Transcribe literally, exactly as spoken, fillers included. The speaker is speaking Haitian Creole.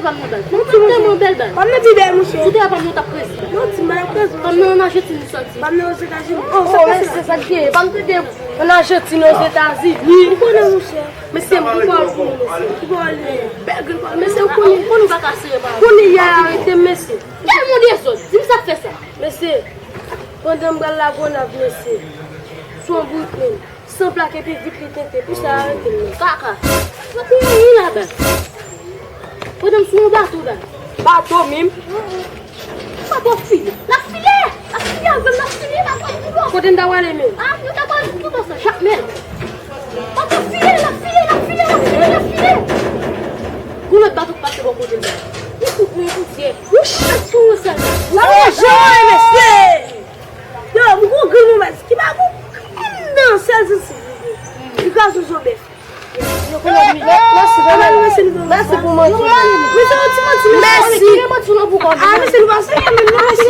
Fanm nan bèl. Fanm nan tèlman bèl, bèl. Fanm nan pi bèl, monchè. Si w te wè fanm nan, w t ap kreze. Non, ti mal ap kreze. Fanm nan an Ajantin li sòti. Fanm nan Ozetazini. Oh, mesye, sa k ye? Fanm te de an Ajantin, Ozetazini. Ou konnen, monchè. Mesye, m gen pawòl pou nou, mesye. Ki pawòl li ye? Bèl grenn pawòl. Mesye, ou konnen. Ou konnen ou pa ka sere pawòl. Konnen y a arete m, mesye. Tèlman dezòd. Di m sa k fè sa. Mesye, pandan m pral Lagonav, mesye, sou yon bout menm. San plak epi vit li tenten, pou sa arete m nan. Kaka. Sa pou yon ri laba. Pandan m sou yon bato la. Bato menm? Bato file. L ap file! L ap file avè m, l ap file, l ap file. Kote n ta prale menm? Ah, nou ta prale tout ansanm, chak men. Bato file, l ap file, l ap file, l ap file, l ap file. Gon lòt bato k pase bò kote m la. Li fout nou yon pousyè. Wouch! Sou yon sèl. L ap manje w, mesye! Yo, m gon grenn move ki pa bon. Nan sèl sesi. Li kraze zo bèf. Mèsi, mèsi, mèsi pou manti. Mèsi, yon ti manti, mèsi. Mèsi. Ah, mèsi, nou pa sere menm, non, mèsi.